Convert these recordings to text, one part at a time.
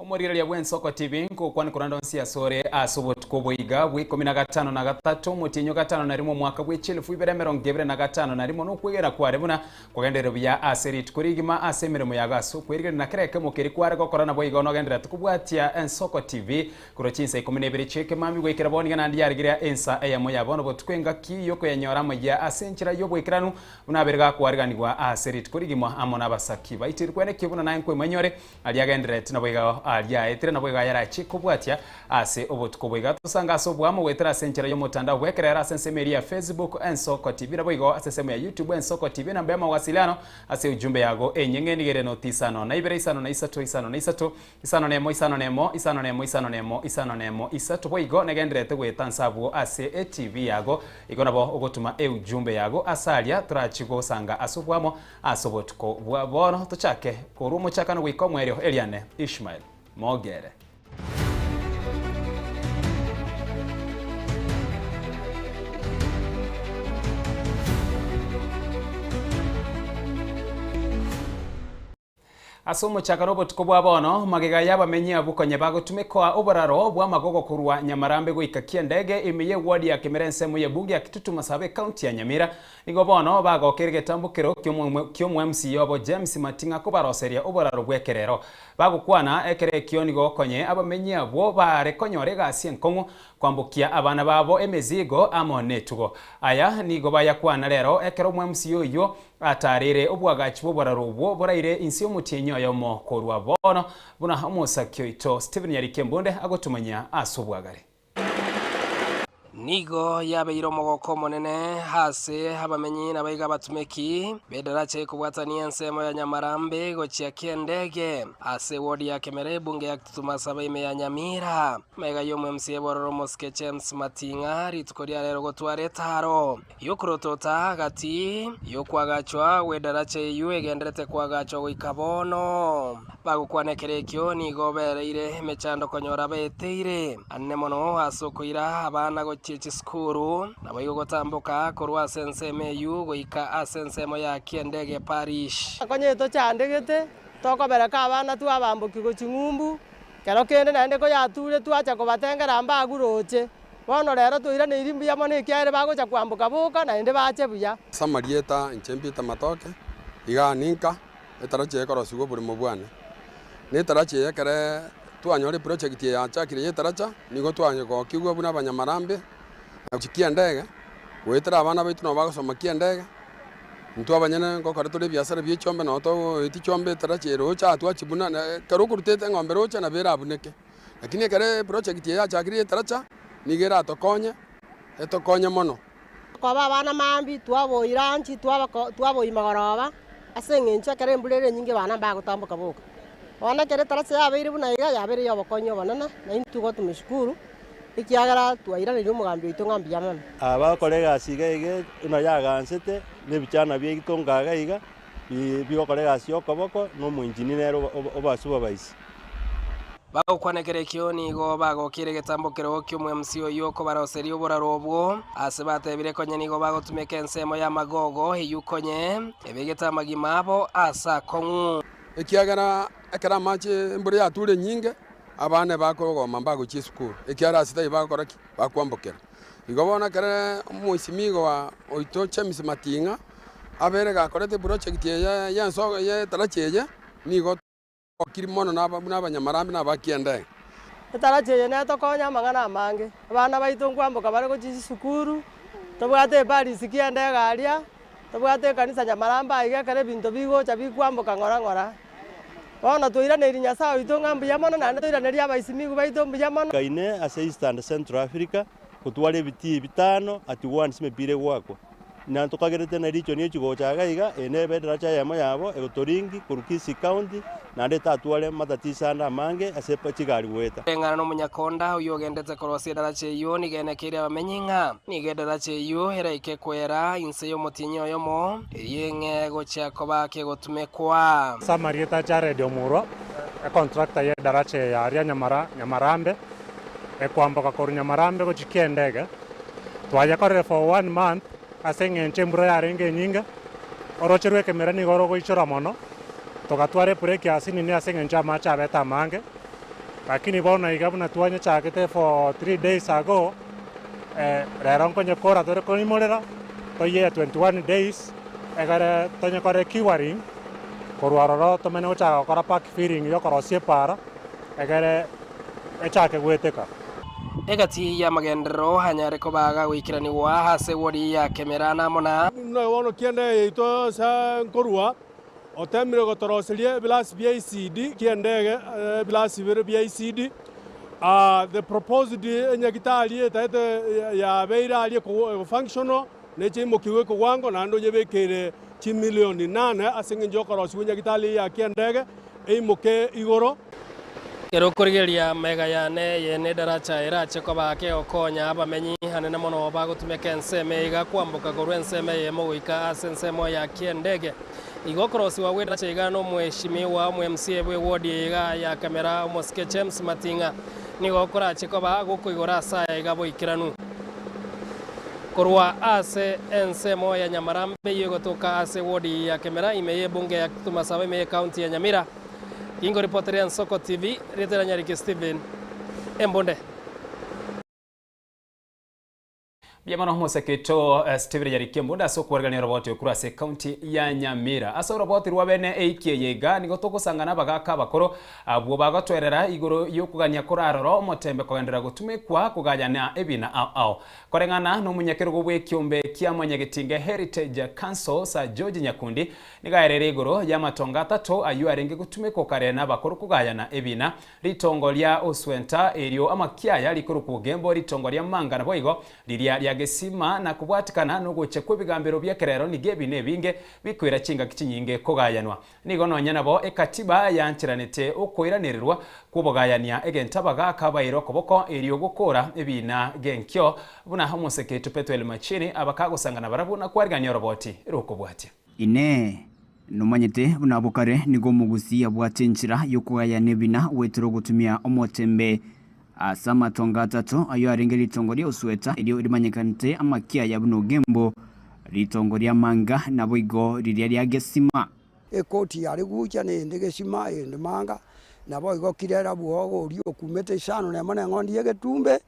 Omorigereria bw'Ensoko TV nkokwana korende onsi asore ase obotuko oboiga bwa ikomi na gatano na gatato omotienyi o gatano na rimo omwaka bwe chielfu ibere emerongo ebere na gatano na rimo nokwegena kware buna kogenderera buya ase rituko rigima ase emeremo yago ase okwerigereria na kera ekemo keria kware gokora naboigo nogendererete kobwatia Ensoko TV korwa chinsa ikomi na ibere chi'ekemambia goikera bono iga naende yarigeria ensa eyemo ya bono botuko engaki yokoyanyora amayia ase enchera y'oboikeranu buna abere gakoariganigwa ase rituko rigima amo nabasaki baito rikwenekio buna naye nkoimanyore Aria agendererete naboigo aria aetire, naboigo ayarachie kobwatia ase obotuko boiga. Tosange ase oboamo goetera ase enchera y'omotandao bw'ekerero ase ensemo eria ya Facebook Ensoko TV naboigo ase ensemo ya YouTube Ensoko TV enamba y'amawasiliano ase ujumbe yago enyeng'e nigo ere noti isano na ibere isano na isato isano na isato isano na emo isano na emo isano na emo isano na emo isano na emo isato boigo negendererete goeta nse abwo ase eTV yago igo nabo ogotuma eujumbe yago ase aria torachi gosanga ase oboamo Ase obotuko bwa bono tochake korwa omochakano goika omoerio eriane Ishmael Mogere. Ase omochakano obotuko bwa bono, magega y'abamenyi abwo konya bagotumekwa oboraro bw'amagogo korwa Nyamarambe goika Kiandege ime y'eward ya Kemera ensemo y'ebunge ya Kitutu Masaba ekaunti ya Nyamira, Nigo bono bagokeire egetambokero ki'omo-MC obo James Mating'a kobaroseria oboraro bw'ekerero. Bagokwana ekero ekio nigo konye abamenyi abwo baare konyora egasi enkong'u kwambokia abana babo emezigo amo netugo. Aya nigo bayakwana rero ekero omo-MC oyio atareire obwagachi bw'oboraro obwo boraire inse y'omotienyi oyomo korwa bono, buna omosaki oito Stephen Nyariki Embunde agotumanyia ase obwagare. Nigo yabeire omogoko omonene ase abamenyi nabaiga abatumeki b'edaracha ekobwatania ensemo ya Nyamarambe gochia Kiendege ase ewodi ya Kemera ebunge ya Kitutu Masaba ime ya Nyamira. Magega y'omo-MCA bw'ororo omosike James Mating'a rituko ria rero gotwara etaro y'okorotota gati y'okwagachwa gw'edaracha eyio egenderete kwagachwa goika bono. Bagokwana ekero ekio nigo bereire emechando konyora beteire anene mono ase okoira abana gochia chisukuru, naboigo gotamboka korwa ase ensemo eyio goika ase ensemo ya Kiendege Parish. Konya etochandegete, tokobereka abana twabambokia gochia ng'umbu, kero kende naende koyature twacha kobatengera mbagu roche. Bono rero toiraneirie mbuya mono ekiagera bagocha kwamboka boka naende bache buya. Ase amarieta inche Peter Matoke, igaa ninka. Etarachi eye ekorosigwa oboremo bwane, na etarachi eye ekere twanyora eproject eye yachakire ya etaracha, nigo twagokigwa buna abanyamarambe na gochia kiendege, goetera abana baito nabo bagosoma kiendege, intwe abanyene ngokora tore ebiasara bia echiombe nabo togoetia chiombe etarachi eye roche aa twachibuna na ekero okorutete eng'ombe roche nabo erabuneke. Lakini ekere eproject eye yachakire ya etaracha, nigo eratokonye, etokonye mono. Koba abana mambia, twaboira anchi, twabako twaboyia magoroba, ase eng'encho ekero embura ere enyinge abana mbagotamboka boka. Bono ekero etarasa yabeire buna iga, yabeire ya obokonyi obonene, na intwe igo tomoshukuru, ekiagera twairaneire omogambi oito ng'a mbuya mono. Aba bagokora egasi iga iga buna yagansete, na ebichana biaito nkaga iga, bi bigokora egasi ya okoboko, na omoengineer nere oba obasupervise. Bagokwana ekero ekio nigo bagokiire egetambo kerogo ki'omwemsi oyio okobaroseria oboraro obwo, ase batebire konye nigo bagotumeka ensemo y'amagogo eyio konye ebegete amagima abo ase akong'u. Ekiagera ekero amache embura yature enyinge, abana bakogoma mbagochia esukuru, ekiagera ase taiyo bagokora ki? Bakwambokera. Igo bono ekero omoisimigo oito James Mating'a abere gakorete eproject eye y'enso y'etarachi eye, nigo. Okiri mono buna abanyamarambe na abakiendege. Etarachi eye netokonye amang'ana amange. Abana baito nkwamboka bare gochia chisukuru, tobwate eparisi kiendege aria, tobwate ekanisa nyamarambe aiga ekero ebinto bigocha bikwamboka ng'ora ng'ora. Bono toiraneirie Nyasae oito ng'a mbuya mono naende toiranerie abaisimigu baito mbuya mono. Kaine ase East and Central Africa, gotwara ebitii bitano at once emepira egoakwa. Na ntokagerete na riicho nie chigocha iga iga, eye nebe edaracha eyemo yabo egotoringi korwa Kisii County, naende etatware matatiso ande amange ase chigari goeta. Koreng'ana nomonyakonda oyio ogendete korosia edaracha eyio, nigo enekeire abamenyi ng'a nigo edaracha eyio eraike kwera inse y'omotienyi oyomo, erio eng'e gochia koba kegotumekwa. Ase amarieta a Jared Omurwa, econtractor y'edaracha eye aria Nyamarambe, ekwamboka korwa Nyamarambe gochia Kiendege, Twayekorire for one month ase eng'encho embura yarenge enyinge, oroche rw'ekemera nigo rogoichora mono, togatwara ebreki ase nini ase eng'encho amache abete amange. Lakini bono iga buna twanyechagete for 3 days ago, rero nkonyekora tore koimorera toyie 21 days egere tonyekore curing korwa ororo tomanye gochaka gokora backfilling ya okorosia epara egere echake goeteka. Egati y'amagenderero anyare kobaga goikeraniwa ase wodi ya Kemera namona. Bono kiendege yaito ase nkorwa otemire gotoroseria ebilasi bia ECD kiendege ebilasi bire bia ECD. The proposed enyagitari etaete yabeire aria functional nechaimokiwe ekogwango naende onyebekere chimilioni 8 ase eng'encho yokorosiwa enyagitari ya kiendege eimoke igoro. Kero okorigereria mega yane yene edaracha erache koba kegokonya abamenyi anene mono bagotumeka ensemo iga kwamboka korwa ensemo eyemo goika ase ensemo ya kiendege. Igo okorosiwa gwa edaracha iga na omweshimiwa omo MCA bwe wodi iga ya Kemera, omosike James Mating'a, nigo okorache koba gokoigora ase aya iga boikeranu. Korwa ase ensemo ya Nyamarambe iyo egotoka ase wodi ya Kemera ime y'ebunge ya Kitutu Masaba ime y'ekaunti ya Nyamira. Gingo ripoteria Nsoko TV, ritera Nyariki Stephen Embunde. Biamano omoseketo Stephen Nyariki Embunde ase okwarigania oroboti okuru ase ekaunti ya Nyamira. Ase oroboti rwa bene eikie yega nigo togosangana abagaka abakoro abwo bagotwerera igoro yokogania koraroro omotembe kogenderera gotumekwa kogayana ebina ao ao. Koreng'ana na omonyakerogo bw'ekiombe kia Mwanyagetinge Heritage Council Sir George Nyakundi nigaerere igoro y'amatongo atato aywo arenge gotumekwa kare n'abakoro kogayana ebina: ritongo ria Oswenta erio amakiaya rikorokwa Ogembo, ritongo ria Manga naboigo riria ria Gesima, na kobwatikana nogocha kw'ebigambero bi'ekerero nigo ebina ebinge bikoira chingaki chinyinge kogayanwa. Nigo nonya nabo ekatiba yancheranete okoiranererwa kw'obogayania egento abagaka baire okoboko erio gokora ebina genkio buna omoseketo Pethuel Machini abakagosangana barabwo na kwarigania oroboti rokobwatia. Inee! Nomanyete buna abwo kare nigo omogusi abwate enchera y'okogayana ebina goetera ogotumia omotembe ase amatongo atato ayio arenge ritongo ria Osweta erio rimanyekanete amakiaya buna Ogembo, ritongo ria Manga, naboigo riria ria Gesima. Ekoti yare gucha nende Gesima ende Manga, naboigo kirera bwogo oria okumete isano nemo na eng'ondi y'egetumbe,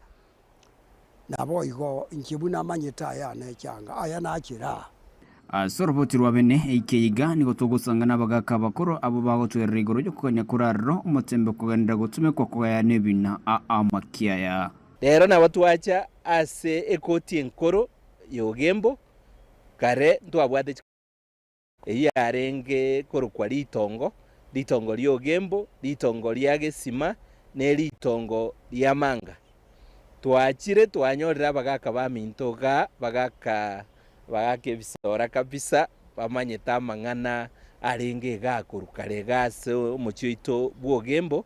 naboigo inche buna amanyete aya nechanga aya nachera aa. Ase oroboti rwa bene eike iga nigo togosangana abagaka abakoro abo bagotwerera igoro y'okogania korarero omotembe kogenderera gotumekwa kogayana ebina a amakiaya. Rero nabo twacha ase ekoti enkoro y'Ogembo, kare ntwabwate eyio yarenge korokwa ritongo, ritongo ri'Ogembo, ritongo ria Gesima, ne ritongo ria Manga. Twachire twanyorire abagaka baminto iga, bagaka bagaka ebisora kabisa, bamanyete amang'ana arenge iga akorwa kare iga ase omochie oito bwa Ogembo,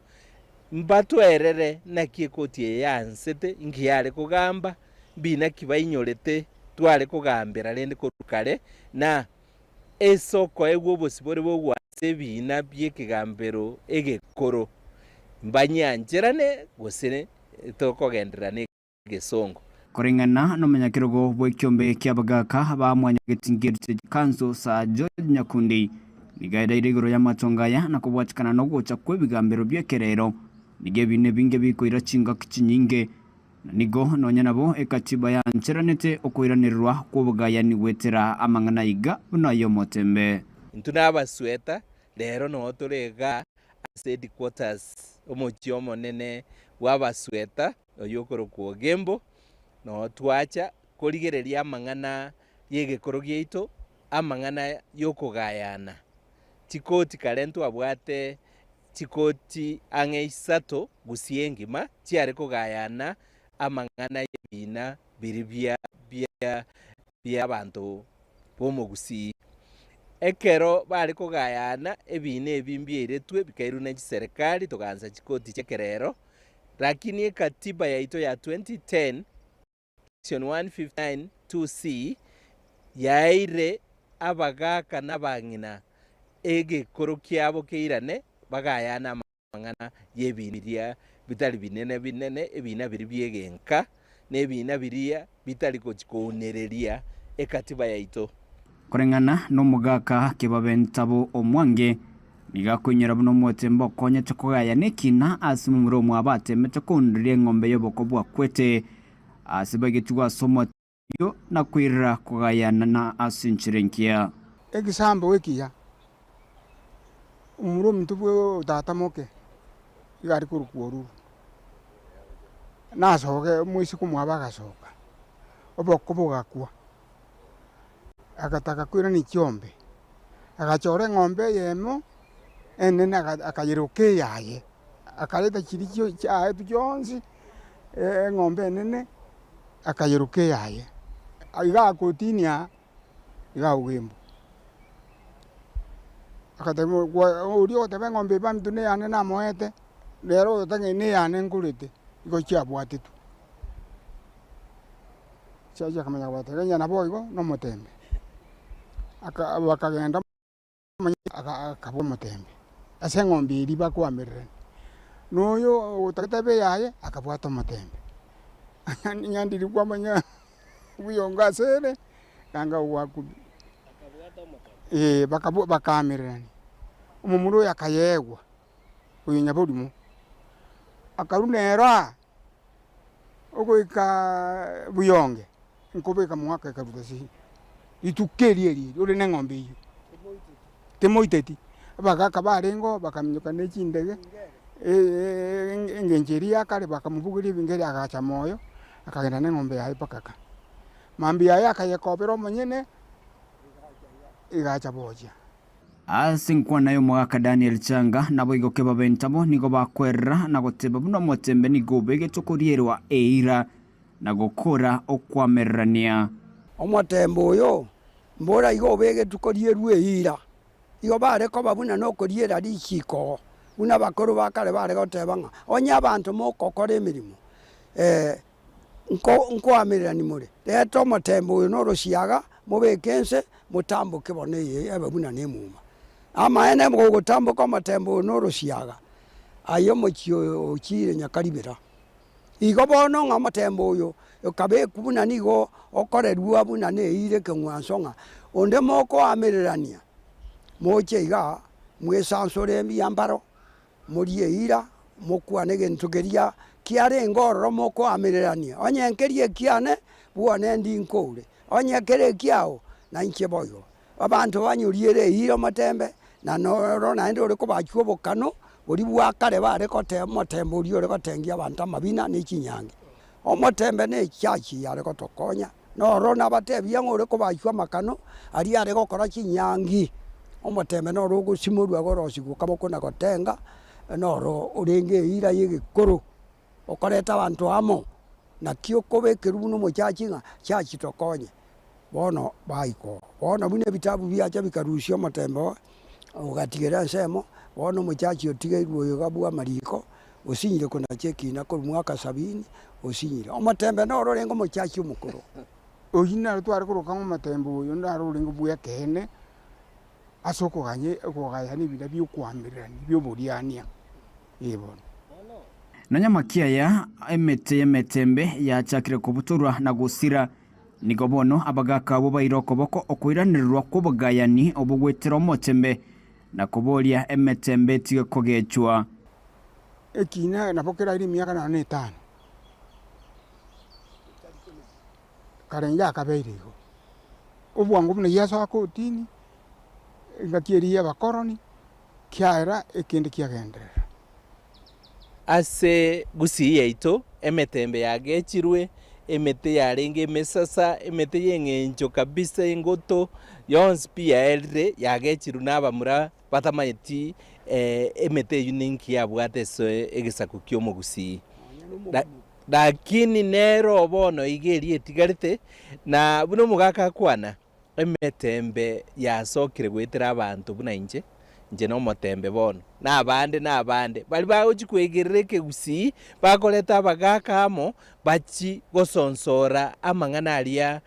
mbatwerere naki ekoti eye yansete, inki yare kogamba, mbi naki bainyorete tware kogambera rende korwa kare, na ase okoegwa obosibore bogwasa ebina bi'ekegambero egekoro, mbanyancherane gose tokogenderera na egesongo. Koreng'ana nomonyakerogo bw'ekiombe ki'abagaka ba Mwanyagetinge Heritage Council Sir George Nyakundi nigo aereire igoro y'amatongo aya na kobwatikana nogocha kw'ebigambero bi'ekerero nigo ebina ebinge bikoira chingaki chinyinge na nigo nonya nabo ekatiba yancheranete okoiranererwa kw'obogayani goetera amang'ana iga buna y'omotembe. Intwe nabasweta rero noo tore iga ase headquarters omochie omonene bw'abasweta oyio okorokwa Ogembo, noo twacha korigereria amang'ana y'egekoro giaito, amang'ana y'okogayana. Chikoti kare ntwabwate chikoti ang'e isato gusii engima chiare kogayana amang'ana y'ebina biri bia bia bia abanto b'omogusii. Ekero bare kogayana ebina ebi mbiairetwe bikairwa ne chiserikali togaansa chikoti chi'ekerero, lakini ekatiba yaito ya 2010 section 159 2C yaeire abagaka na abang'ina egekoro kiabo keirane bagayane amang'ana y'ebina biria bitari binene binene, ebina biria bi'egenka, na ebina biria bitari gochi kounereria ekatiba yaito. Koreng'ana nomogaka Kebabentabo Omwange. Nigo akoinyora buna omotembe okonyete kogayana ekina ase momura omwabo atemete kounderia eng'ombe y'oboko bwakwete ase baigetigwe ase omote oyio na koirera kogayana na ase enchera engiya. Egesambo ekiya, omomura ominto bwe tata moke, iga are korokwa oruru, nasoke omoiseke omwabo agasoka, oboko bogakwa. Agataka koirania chiombe, agachora eng'ombe eyemo enene akayeroka eyaye, akareta chiria chio chiaetwe chionsi, eng'ombe enene akayeroka eyaye. Iga agotinia iga ogembo, agateba oria ogoteba eng'ombe eye baminto neyane namoete, nere oyotaka neyane nkorete, igo chiabwatetwe. Chiacha akamanya kobatebia onye naboigo nomotembe, aka bakagenda akaba omotembe ase eng'ombe eria bakoamererania. Na oyo otagete abe eyaye akabwata omotembe, onye ndiri kwamanya buyongo ase ere, nanga ogwakubia. Eeh bakabwa bakaamererania, omomura oyo akayeegwa, oyo nyaborimo, akarwa nere aa. Ogoika buyonge, nkobeka omwaka ekaruta ase rituko erio erio erio ore na eng'ombe eyio, timoiteti. Abagaka barengeo bakaminyoka ne chindege, engencho eria ya kare bakamobugeria ebinto agacha moyo, akagenda na eng'ombe yaye mpaka ka. Mambia yaye akayekobera omonyene, egacha bochia. Ase enkwana y'omogaka Daniel Changa, naboigo kebabentabo nigo bakwerera na goteba buna omotembe nigo obegetwe korierwa eira na gokora okwamererania. Omotembe oyo mbora igo obegetwe korierwa eira, igo bare koba buna nokoriera richiiko, buna abakoro ba kare bare goteba ng'a onye abanto mogokora emeremo nkoamererania more, reta omotembe oyo norosiaga, mobeke ense, motamboke bono eye ebe buna nemuma. Amaene gogotamboka omotembe oyo norosiaga, aye omochie oyo ochiire nyakaribera. Igo bono ng'a omotembe oyo okabekwa buna nigo okorerwa buna neire ekeng'wanso ng'a onde mokoamererania, moche igaa, mwesansore ebiambaro, Morie eira, mokwane egento keria kiarenge ororo mokoamererania, onye nkeria ekiane, bwane ndi nkoure, onye kere ekiao, nainche boigo. Abanto banyoriere eira omotembe, na noro naende ore kobachwa obokano boria bwa kare bare goteba omotembe oria ore gotengia abanto amabina ne chinyangi. Omotembe ne echachi yare gotokonya, noro nabatebia ng'a ore kobachwa amakano aria are gokora chinyangi, omotembe noro ogosimorwa gorosigwa kaboko na gotenga, noro orenge eira ya egekoro, okoreta abanto amo, naki okobekerwa buna omochachi ng'a chachi tokonye, bono baika oo. Bono buna ebitabu biacha bikarusia omotembe oo, ogatigera ensemo, bono omochachi otigeirwe oyo iga bwa amariko, Osinyire konacha ekiina korwa mwaka sabini, osinyire. Omotembe noro orenge omochachi omokoro. Oyio naro tware koroka ng'a omotembe oyo naro orenge bw'ekeene ase okoganya okogayana ebina bi'okoamererania bi'oboriania, ee bono. Nonya amakiaya emete y'emetembe yachakire kobutorwa na gosira, nigo bono abagaaka abwo baire okoboko okoiranererwa kw'obogayani obwo goetera omotembe, Na koboria emetembe etige kogechwa. Ekiina nabo keraire emiaka nonya na etano, kare inche akabeire igo. Obwango buna Yeso akotini, engaki eria y'abakoroni, kiaera ekende kiagenderera. Ase gusii yaito emetembe yagechirwe, emete yarenge emesasa, emete y'eng'encho kabisa engoto, yonsi pi yaerire yagechirwe na abamura batamanyeti emete eyio ninki yabwate ase egesaku ki'omogusii. Lakini nero bono iga eria etigarete, na buna omogaka akwana, Emetembe yasokire goetera abanto buna inche, inche nomotembe bono, na abande na abande, baria bagochia kwegerera ekegusii, bakoreta abagaaka amo, bachie gosonsora amang'ana aria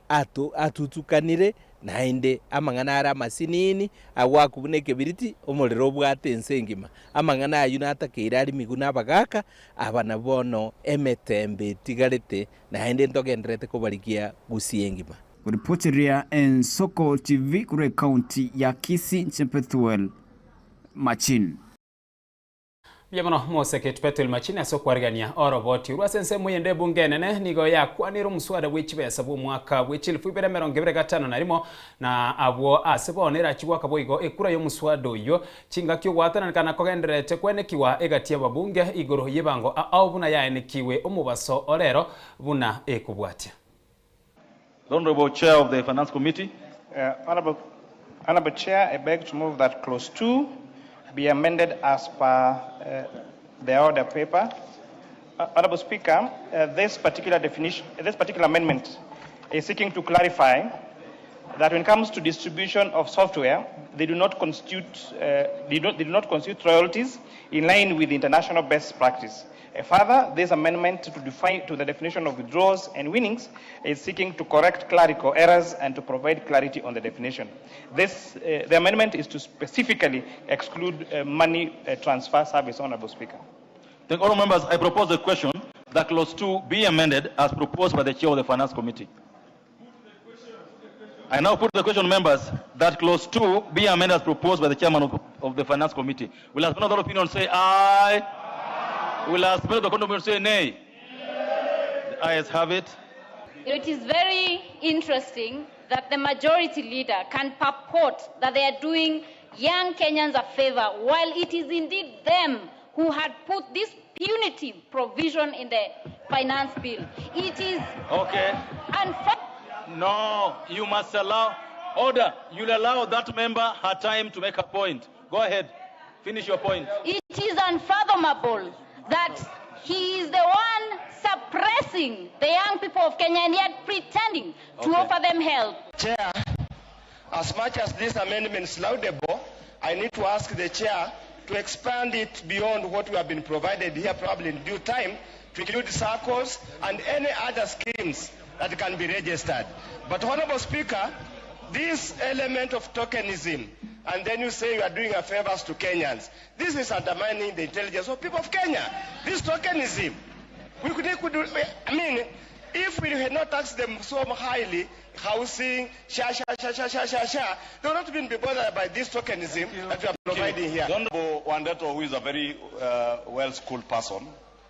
ato atutukanire, naende amang'ana are amasinini, agwakwa buna ekebiriti, omorero obwate ense engima. Amang'ana ayio natakeire arimigwe na abagaaka, aba na bono emetembe etigarete, naende ntogendererete kobarigia gusii engima. Ripoteria Ensoko TV korwa ekaunti ya Kisii, inche Bethuel. Machin. Mbuya mono Moseke Pethuel Machini ase okwarigania oroboti orwo ase ensemo eyende ebunge enene nigo yakwanire omuswada bwe chibesa bw'omwaka bwe chilifu ibere emerongo ebere gatano na rimo na abwo ase bono erachi goaka boigo ekura y'omuswada oyio chingaki ogwatananekana kogendererete kwenekigwa egati y'ababunge igoro y'ebango ao buna yaenekiwe omobaso orero buna ekobwatia. The Honourable Chair of the Finance Committee. Uh, Honourable, Honourable Chair, I beg to move that clause 2 be amended as per uh, the order paper. Uh, Honourable Speaker, uh, this particular definition, this particular amendment is seeking to clarify that when it comes to distribution of software, they do not constitute, uh, they, do, they do not constitute royalties in line with international best practice. Uh, further, this amendment to, define, to the definition of withdrawals and winnings is seeking to correct clerical errors and to provide clarity on the definition. This, uh, the amendment is to specifically exclude uh, money uh, transfer service, Honorable Speaker. Thank all members. I propose a question that clause 2 be amended as proposed by the chair of the Finance Committee. I now put the question, members, that clause 2 be amended as proposed by the chairman of, of the Finance Committee. Will as many of that opinion say aye? Will as many of the contrary opinion say nay? The ayes have it. It is very interesting that the majority leader can purport that they are doing young Kenyans a favor while it is indeed them who had put this punitive provision in the finance bill. It is Okay. unfair. No, you must allow order. You'll allow that member her time to make her point. Go ahead. Finish your point. It is unfathomable that he is the one suppressing the young people of Kenya and yet pretending to Okay. offer them help. Chair, as much as this amendment is laudable, I need to ask the chair to expand it beyond what we have been provided here, probably in due time, to include circles and any other schemes that can be registered. But, Honorable Speaker, this element of tokenism, and then you say you are doing a favors to Kenyans, this is undermining the intelligence of people of Kenya. This tokenism. We could, could, I mean, if we had not taxed them so highly, housing, sha, sha, sha, sha, sha, sha, sha, they would not even be bothered by this tokenism that we are providing here. The Honorable Wandeto, who is a very uh, well-schooled person,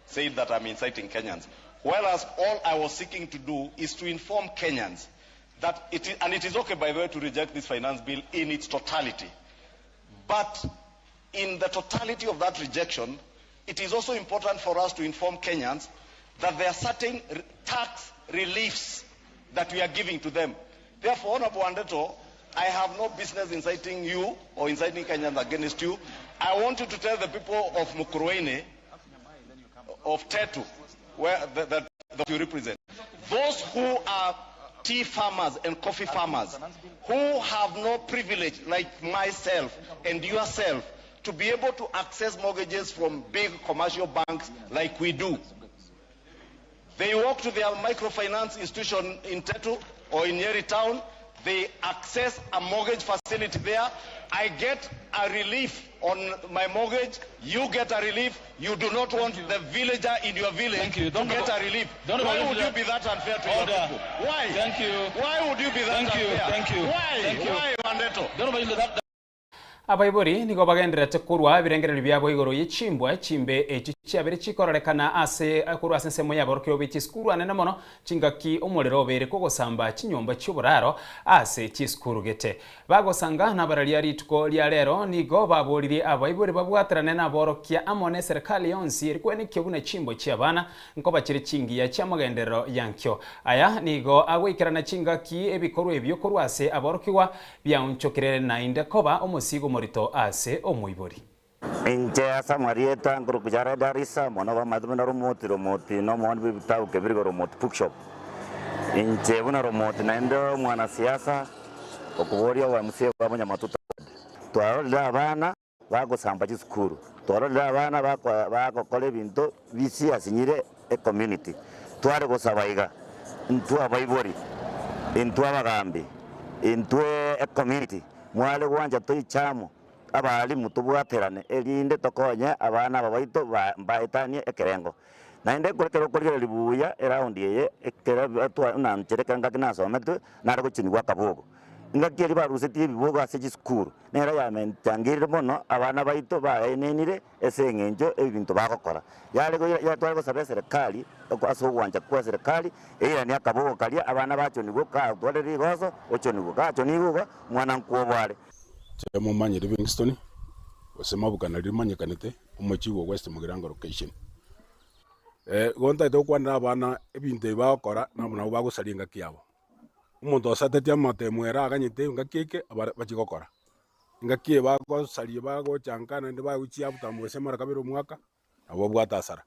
said that I'm inciting Kenyans. Whereas all I was seeking to do is to inform Kenyans that it is, and it is okay, by the way, to reject this finance bill in its totality. But in the totality of that rejection, it is also important for us to inform Kenyans that there are certain tax reliefs that we are giving to them. Therefore, Honorable Wandeto, I have no business inciting you or inciting Kenyans against you. I want you to tell the people of Mukurweini, of Tetu, where the, the, the you represent, those who are tea farmers and coffee farmers who have no privilege like myself and yourself to be able to access mortgages from big commercial banks like we do. They walk to their microfinance institution in Tetu or in Nyeri town. They access a mortgage facility there. I get a relief on my mortgage. You get a relief. You do not want the villager in your village Thank you. to Don't get go- a relief. don't Why go- would you be that unfair to Order. your people? Why? Thank you. Why would you be that Thank you. unfair? Thank you. Why? Thank you. Why, Wandeto? Don't worry, that, Abaibori nigo bagenderete korwa ebirengererio biabo igoro y'echimbwa chimbe echi chiabere chikororekana ase korwa ase ensemo y'aborokio be chisukuru anene mono chingaki omorero obere kogosamba chinyomba chi'oboraro ase chisukuru gete. Bagosanga nabararia rituko ria rero nigo baboririe abaibori babwaterane naborokia amo na eserikali yonsi erikwenekia buna chimbo chi'abana nkoba chire chingiya chi'amagenderero yankio. Aya nigo agoikerana chingaki ebikorwa ebio korwa ase aborokigwa biaonchokire nainde koba omosigo morito ase omoibori. Inche ase amarieta nkoruku Jared Arisa, omwana bw'amaete buna Romoti, Romoti na omwana bw'ebitabu kebirigo Romoti Bookshop. Inche buna Romoti naende omwanasiasa okoboria obo MCA bwa Bonyamatuta ward. Twarorire abana bagosamba chisukuru, twarorire abana bako bagokora ebinto bisiasinyire ecommunity. Tware gosaba iga, intwe abaibori, intwe abagambi, intwe ecommunity, mware gwancha toiche amo, abalimu tobwaterane erinde tokonye abana aba baito ba mbaetanie ekerengo. Naende ekero ekero okorigereria buya eround eye, ekero twa nanchere ekero ngaki nasometwe, nare gochinigwa akabogo. Engaki eria barusetie ebibogo ase chisukuru, nero yamechangeire mono abana baito baenenire ase engencho y'ebinto bagokora. Yare tware gosaba eserekari ase ogwancha kwa eserekari eiranie akabogo karia abana bachonigwe gatware rigoso ochonigwe, gachonigwe igo omwana nkwobo are. Inche momanye Livingstone, gose mabukana riria rimanyekanete, omochief o West Mugirango Location. Igo ntagete gokwanera abana ebinto ebi bagokora nabo nabo bagosaria engaki yabo. Omonto osatetie amatemo ere aganyete engaki eke abare bachie gokora. Engaki eye bagosaria bagochanka naende bagochia abutambe gose mara kabere omwaka, nabo babwate asara.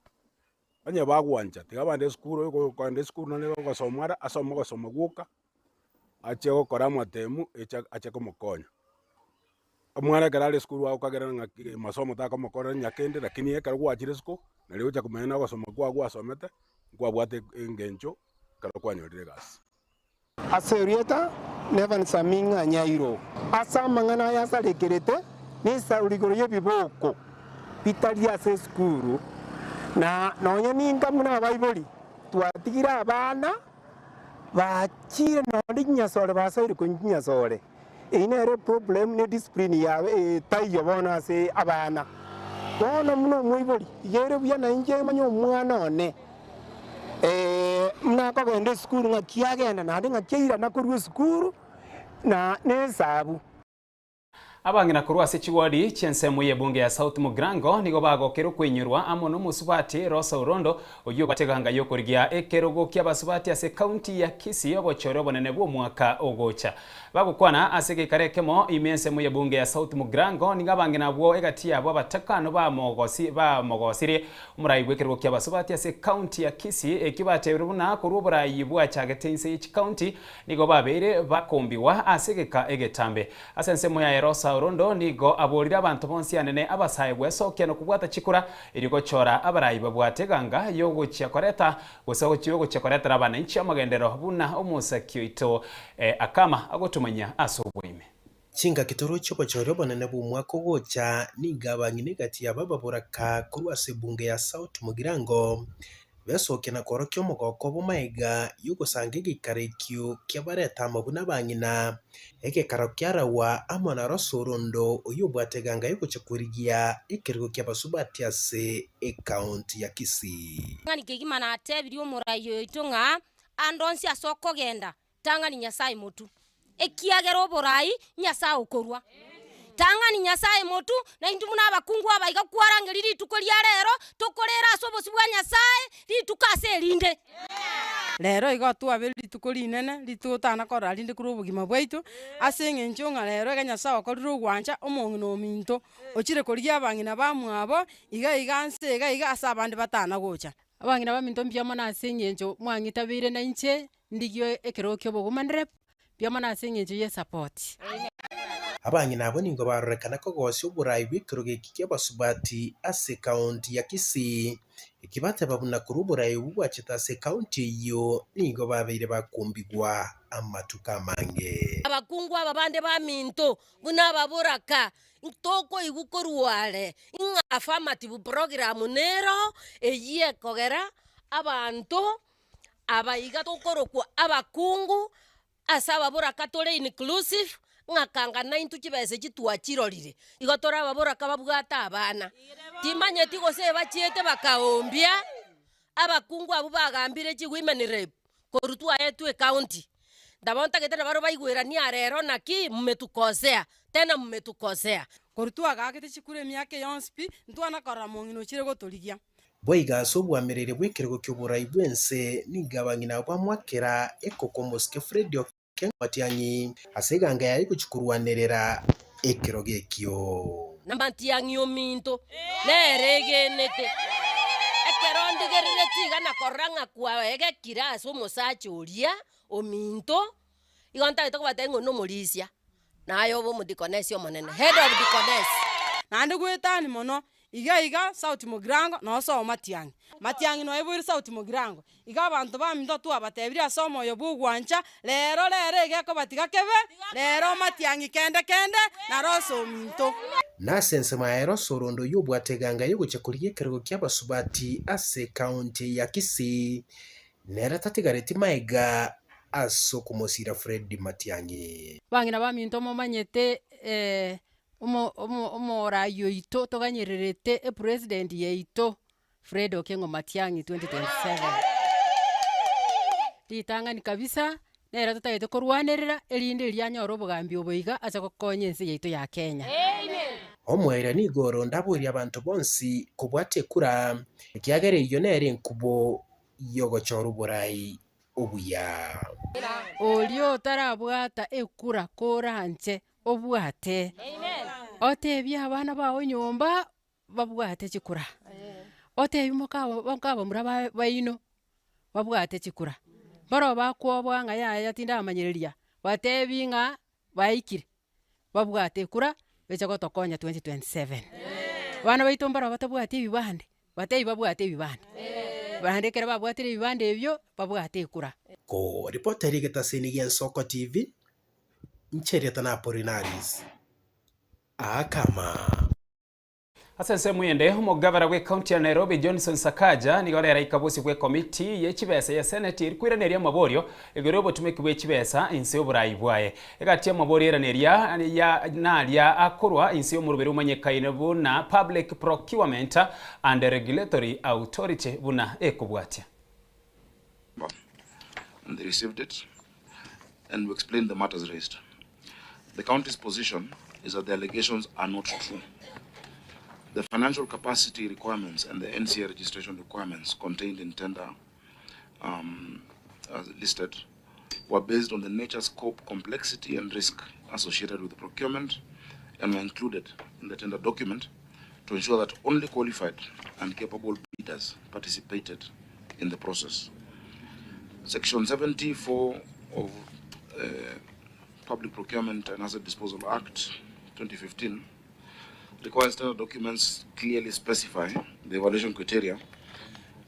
Onye bagwancha tiga bagende esukuru oyo okoenda esukuru nonye ogosoma are asome ogosoma gwoka, achie gokora amatemu eche ache komokonya. Omwana ekero are esukuru agokagera ng'a masomo takomokorera onye kende lakini ekero gwachire isiko, nario ogocha komanya na ogosoma kwago gwasomete, nkwabwate engencho ekero kwanyorire egasi. Ase erieta n'Evans Aming'a Nyairo. Ase amang'ana aya asarekerete nesauri igoro y'ebiboko bitari ase esukuru, na nonya ninka buna abaibori twatigire abana bachire nonye chinyasore basoire konywa chinyasore. Eyio nere eproblem ne discipline yabe etaiyo bono ase abana. Bono buna omoibori, iga ere buya nainche manye omwana one buna akogenda esukuru ng'aki agenda naende ng'aki airana korwa esukuru na nesabu. Abang'ina korwa ase chiwadi chi'ensemo y'ebunge ya South Mugirango nigo bagokera okoinyorwa amo nomosubati Rosa Orondo oyio obwate eganga y'okorigia ekerogo ki'abasubati ase ekaunti ya Kisii obochore obonene bw'omwaka ogocha. Bagokwana ase egeikaro ekemo ime ensemo y'ebunge ya South Mugirango nigo abang'ina abwo egati yabo abatakano bamogosi bamogosirie omorai bw'ekerogo ki'abasubati ase ekaunti ya Kisii ekio batebire buna korwa oborai bwachagete inse ye chikaunti nigo babeire bakombigwa ase egeka egetambe. Ase ensemo yaye Rosa Orondo nigo aborire abanto bonsi anene abasae gwesokia na kobwata chikura erio gochora abarai babwate eganga y'ogochia koreta gose y'ogochia koretera abananchi amagenderero buna omosaki oito Akama agotomanyia ase oboime. Chingaki toroche obochori obonene bw'omwaka ogocha, nigo abang'ina egati yabo ababoraka korwa ase ebunge ya South Mugirango Besokia na kworokia omogoko obo magega y'ogosanga egeikaro ekio kiabareta amo buna abang'ina, egekaro kiaragwa amo na Rosa Orondo oyio obwate eganga y'ogocha korigia ekerogo ki'abasubati ase ekaunti ya Kisii. Ng'ani kegima natebirie omorai oito ng'a ande onsi ase okogenda, Tang'ani Nyasae motu, ekiagera oborai Nyasae okorua. Tang'ani Nyasae motu, na intwe buna abakungu aba iga kwarangeria rituko ria rero, tokorera ase obosio bwa Nyasae rituko ase erinde. Rero igo twabeire rituko rinene, rituko totana korora rinde korwa obogima bwaito, ase eng'encho ng'a rero iga Nyasae okorire ogwancha omong'ina ominto, ochire korigia abang'ina bamwabo, iga iga nse iga iga ase abande batana gocha. Abang'ina baminto mbuya mono ase eng'encho mwang'itabeire nainche, Ndigie ekerogo ki'obogomanire, mbuya mono ase engencho y'esapoti. Abang'ina abwo nigo barorekana kogosia oborai bw'ekerogo eki ki'abasubati ase ekaunti ya Kisii, eki bateba buna korwa oborai obwo bwachete ase ekaunti eyio nigo babeire bakombigwa amatuko amange. Abakungu aba bande baminto buna ababoraka, ntokoigwa korwa are ng'a affirmative program nero eyio ekogera abanto Aba iga tokorokwa abakungu, ase ababoraka tore inclusive, ng'a kanga naintwe chibesa echi twachirorire, igo tore ababoraka babwate abana. Timanyeti gose ebachiete bakaombia, abakungu abwo bagambire chi women rep korwa twaetwe ecounty. Nabo ntagete nabarobwo baigweranie aa rero naki mmetukosea, tena mmetukosea. Korwa twagaakete chikura emiaka yonsi pi, ntwana korora mong'ina ochire gotorigia. Boigo ase obwamereri bw'ekerogo ki'oborai bw'ense nigo abang'ina abwo bamwakera ekoko omosike Fred Okengo Matiang'i ase eganga yaye gochia korwanerera ekerogo ekio. Na Matiang'i ominto nere egenete, ekero ndigereretie iga na korora ng'a kwaegekire ase omosacha oria ominto, igo ntagete kobatebia ng'a oyo nomorisia, naye obe omodikonesi omonene, head of deaconess. Naende goetani mono, iga iga Sauti Mogirango nosoa Matiang'i. Matiang'i noiboire Sauti Mogirango. Iga abanto baminto twabatebirie ase omoyo bw'ogwancha, rero rero iga ekoba tiga kebe, rero Matiang'i kende kende, naro ase ominto. Na ase ensemo yaye Rosa Orondo oyio obwate eganga y'ogochia korigia ekerogo ki'abasubati ase ekaunti ya Kisii, nere tatigareti maega. ase okomosiira Fred Matiang'i. Bang'ina baminto momanyete omo omo omorai oito toganyererete epresident yaito Fred Okengo Matiang'i 2027. Ritang'ani kabisa, nere totagete korwanerera erinde erio anyore obogambi obo iga ache gokonya ense yaito ya Kenya. Omoerio nigo oro ndaborie abanto bonsi kobwata ekura, ekiagera eyio nere enkubo y'ogochora oborai obuya. Oria otarabwata ekura koranche obwate, otebie abana bao nyomba babwate chikura, otebie moka mokabamura ba baino babwate chikura, barobwo bakwoboa ng'a yaya tindamanyereria, batebi ng'a baikire, babwate ekura beche gotokonya 2027. Abana baito mbarobwo batabwati ebibande, batebi babwate ebibande, naende ekero babwatire ebibande ebio, babwate ekura. Ko ripota eria egetaseni gia Ensoko TV, inche erieta na Apolinaris Aakama. Ase ensemo ende, omogavana bw'ecounty ya Nairobi Johnson Sakaja nigo rero aika bosio bw'ekomiti ye chibesa ya Senate eri koiraneria amaborio igoro y'obotumeki bwe chibesa inse y'oborai bwaye. Egati y'amaborio airaneria ya naria akorwa inse y'omoroberi omanyekaine buna Public Procurement and Regulatory Authority buna ekobwatia. And they received it and we explained the matters raised. The county's position is that the allegations are not true. The financial capacity requirements and the NCA registration requirements contained in tender as listed were based on the nature, scope, complexity, and risk associated with the procurement and were included in the tender document to ensure that only qualified and capable bidders participated in the process. Section 74 of Public Procurement and Asset Disposal Act 2015 requires tender documents clearly specify the evaluation criteria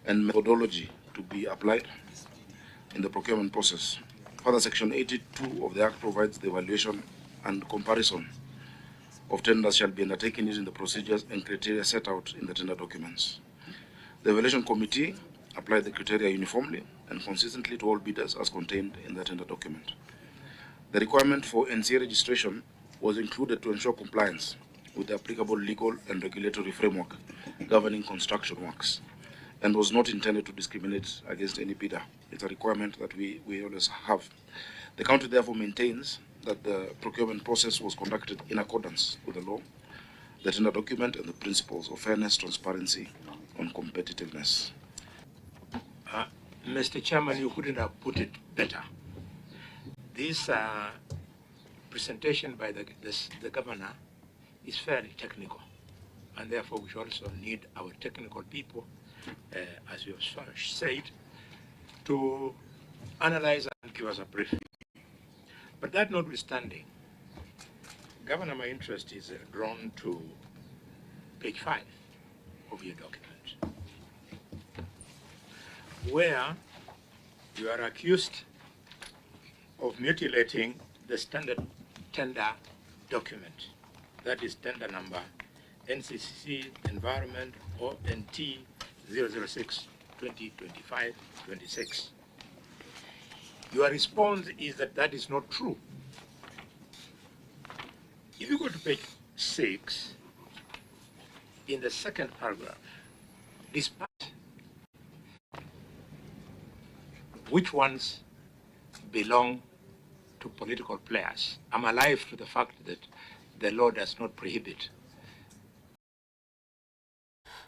and methodology to be applied in the procurement process. Further, Section 82 of the Act provides the evaluation and comparison of tenders shall be undertaken using the procedures and criteria set out in the tender documents. The evaluation committee applied the criteria uniformly and consistently to all bidders as contained in the tender document. The requirement for NCA registration was included to ensure compliance with the applicable legal and regulatory framework governing construction works and was not intended to discriminate against any bidder. It's a requirement that we always have. The county therefore maintains that the procurement process was conducted in accordance with the law, the tender document, and the principles of fairness, transparency, and competitiveness. Mr. Chairman, you couldn't have put it better. This presentation by the governor is fairly technical, and therefore we should also need our technical people, as you have said, to analyze and give us a briefing. But that notwithstanding, Governor, my interest is drawn to page 5 of your document, where you are accused of mutilating the standard tender document. That is tender number NCCC Environment ONT 006 2025-26. Your response is that that is not true. If you go to page 6, in the second paragraph, despite which ones belong to political players, I'm alive to the fact that the law does not prohibit.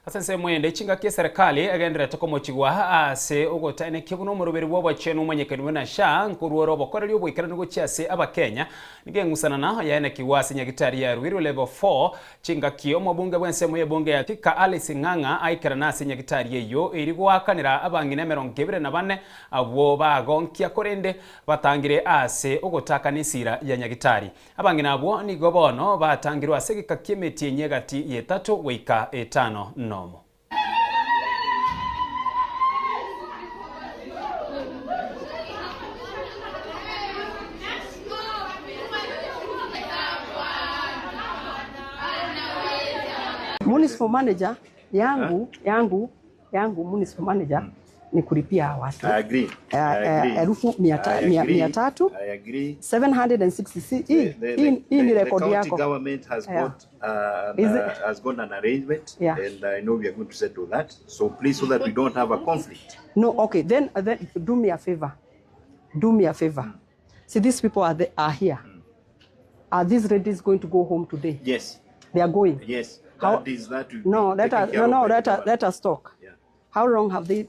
Ase ensemo ende, chingaki eserekari egendererete komochigwa ase ogotaenekia buna omoroberi bw'obochenu omonyekani buna SHA nkorwa ore obokoreri oboikeranu gochia ase Abakenya. Nigo eng'usanana yaenekigwa ase nyagitari ya Ruiru Level 4 chingaki omobunge bw'ensemo y'ebunge ya Thika Alice Ng'ang'a aikerana ase nyagitari eyio eri goakanera abang'ina 24 abwo bagonkia korende batangire ase ogotakana esira ya nyagitari. Abang'ina abwo nigo bono batangirwe ase egeka ki'emetienyi egati y'etato goika etano nomo. Municipal manager yangu yangu yangu municipal manager. ni kulipia hawa watu I agree. I agree. elfu mia ta- I mia- agree. mia tatu I agree. 766 hii The, hii hii ni the rekodi county yako. government has Yeah. got an, Is it- has got an arrangement, Yeah. and I know we are going to settle that. So please, so that we don't have a conflict. No, okay, then then do me a favor. Do me a favor. See, these people are the, are here. Are these ladies going to go home today? Yes. They are going. Yes. How- That is that. will be No, let taken us care no of no by the let us government. let us talk. How long have they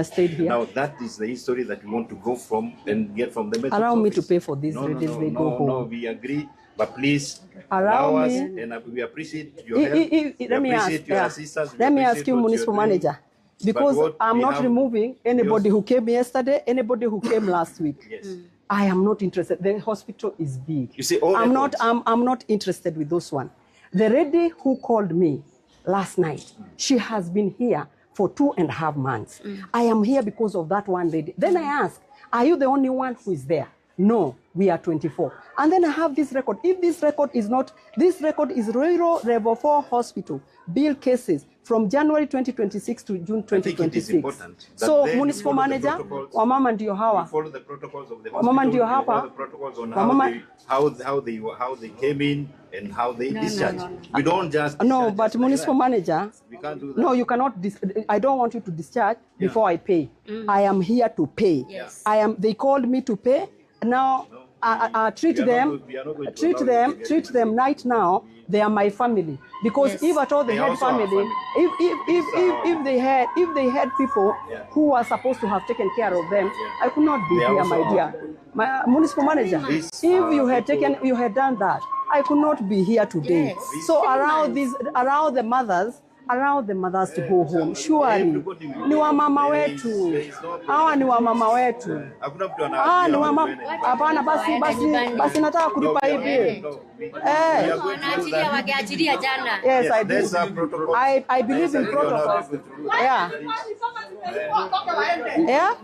stayed here? Now that is the history that we want to go from and get from the methods Allow me to office. pay for these No, no, ladies. no, they no, go home. no, we agree, but please Allow allow us, me- and we appreciate your I- help. I- I- we let me ask, appreciate your yeah. assistance. we Let me ask appreciate you, what you're municipal doing. manager, But because what I'm we not have- removing anybody who came yesterday, anybody who came last week. Yes. I am not interested. The hospital is big. You see, all I'm not. records- I'm not interested with those one. The lady who called me last night, she has been here for 2.5 months. I am here because of that one lady. Then I ask, are you the only one who is there? No, we are 24. And then I have this record. If this record is not, this record is Rural Level 4 Hospital bill cases from January 2026 to June I think it is 2026. important that So then you municipal follow the manager, protocols. wamama ndio hawa. You follow the protocols of the Wamama hospital. ndio You hapa. follow the protocols on how Wamama- they, how they came in and how they No, no, discharge. no, no. We don't just No, discharge but just like municipal that. manager, We can't do that. no, you cannot. I don't want you to discharge before I pay. I am here to pay. Yes. I am. They called me to pay. Now I treat we are not them, go- we are not going to treat allow you them, to get treat them right now. They are my family because Yes. if at all they They had also are family, family. if they had if they had people who are supposed to have taken care of them, I could not be They are here, also my our dear. My municipal manager, These if you are had taken, you had done that, I could not be here today. Yes. So allow these, allow the mothers, allow the mothers to go home. Surely ni wamama wetu, hawa ni wamama wetu, Hakuna mtu hawa ni anaambia wamama. watu waende. Hapana, basi basi basi, nataka kulipa hii bill. Eh. Wanaachilia, wangeachilia jana. Yes, I do. There's a protocol. I believe in protocols. Yeah. Yeah.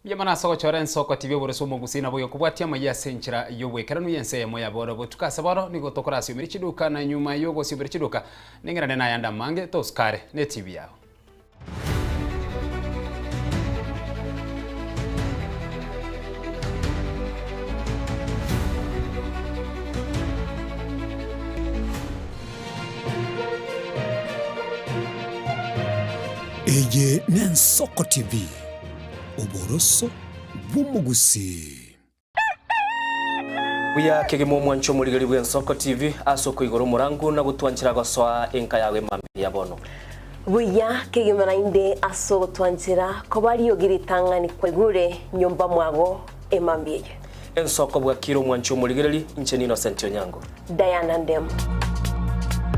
Mnyamana asogochora ensoko tv oboreso omogusi nabo yokobwatia amaiya ase enchera yobwekeranu yense emo yaboro botuka ase boro nigo tokorasiomera chiduka na nyuma yogosiomera chiduka ningerane nayanda mange tosikare ne tv yao. Eye n'Ensoko TV, oboroso bw'omogusii. Buya kegima omwancho omorigeri bw'Ensoko TV ase okoigora omorangu na gotwanchera gosoa enka yago emambia bono. Buya kegima nainde ase ogotwanchera koba riogi ritang'ani kwaigure nyomba mwago emambia eye. Ensoko bwakire omwancho omorigereri inche ni Innocent Onyango. Diana Ndemo.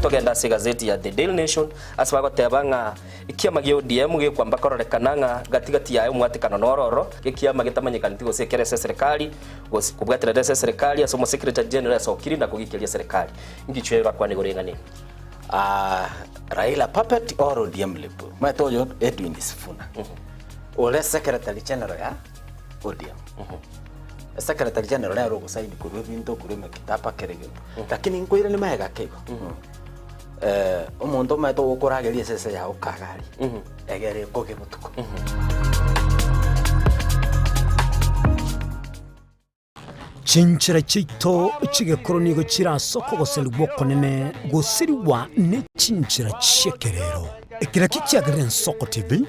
Togenda ase egazeti ya The Daily Nation ase bagoteba ng'a ekiama gia ODM gekwamba kororekana ng'a gatigati yaye omwatekano na ororo ekiama getamanyekaneti gose ekere ase eserikali gose kobwaterera ase eserikali ase omosecretary general asokiri na kogikeria serikali ngichwe bakwane igoro eng'ana. Raila puppet or ODM lip. Maitoyo Edwin Sifuna. Ole secretary general ya ODM. Secretary general ya rogo saini kurwe binto kurwe mekitapa kerege. Lakini nkoire ni maega kego. Omonto maito gokorageria sese ya okagari. Egere koge botuko. Chinchera chiaito chigekoro nigo chirasoko goserigwa okonene gosirigwa ne chinchera chi'ekerero. Ekero eki kiagerire Ensoko TV,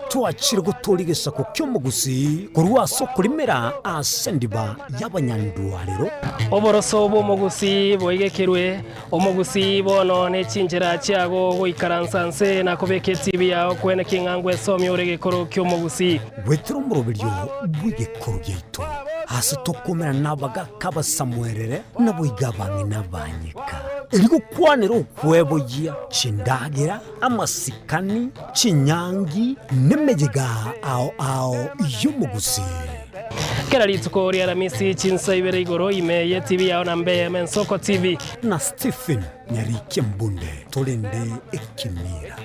twachire gotoria egesaku ki'omogusi korwa ase okorimera ase endiba y'abanyandwarero. Oboroso bw'omogusi boigekerwe omogusi bono ne chinchera chiago goikaransa nse na kobeka etibi yao kwene king'ango esomia ore gekoro ki'omogusi. Gwetera omoroberio bw'egekoro giaito ase tokomera n'abagaka abasamuerere naboiga abang'ina banyeka. Erigokwanera okweboyia chindagera amasikani chinyangi n'emeyega ao ao y'omogusi. Kera rituko ria Aramisi chinsa ibere igoro ime ye TV yao na mbe Ensoko TV na Stephen Nyarike Mbunde torende ekimira.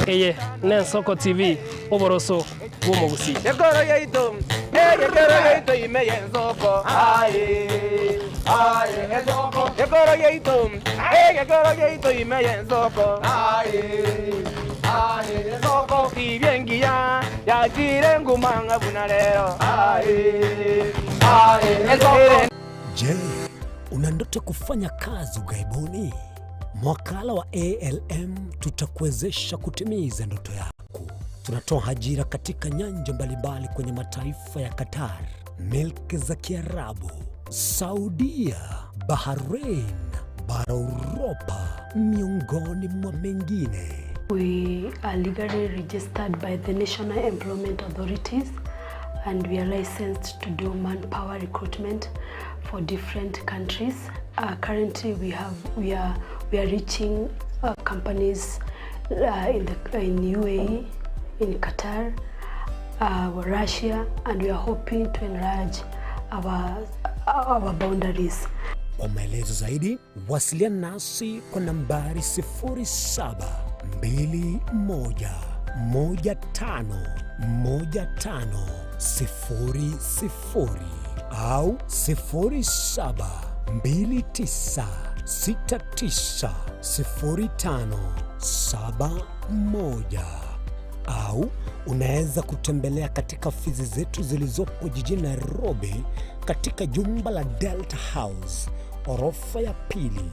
Eye ne Ensoko TV oboroso bw'omogusi. Ekoro yaito, ekoro yaito ime y'Ensoko. Aye, aye, Ensoko. Ekoro yaito, ekoro yaito ime y'Ensoko. Aye, aye, Ensoko. Tibie engiya, Chire ngumang'a buna rero aye aye ensoko. Je, una ndoto ya kufanya kazi ughaibuni? Mwakala wa ALM tutakuwezesha kutimiza ndoto yako. Tunatoa ajira katika nyanja mbalimbali kwenye mataifa ya Qatar, milki za Kiarabu, Saudia, Bahrain, bara Uropa, miongoni mwa mengine. We are legally registered by the National Employment Authorities and we are licensed to do manpower recruitment for different countries. Uh, currently we have we are we are reaching uh, companies uh, in the in UAE, in Qatar, uh, Russia and we are hoping to enlarge our our boundaries. Kwa maelezo zaidi wasiliana nasi kwa nambari 0721151500 au 0729690571 au unaweza kutembelea katika ofisi zetu zilizopo jijini Nairobi katika jumba la Delta House orofa ya pili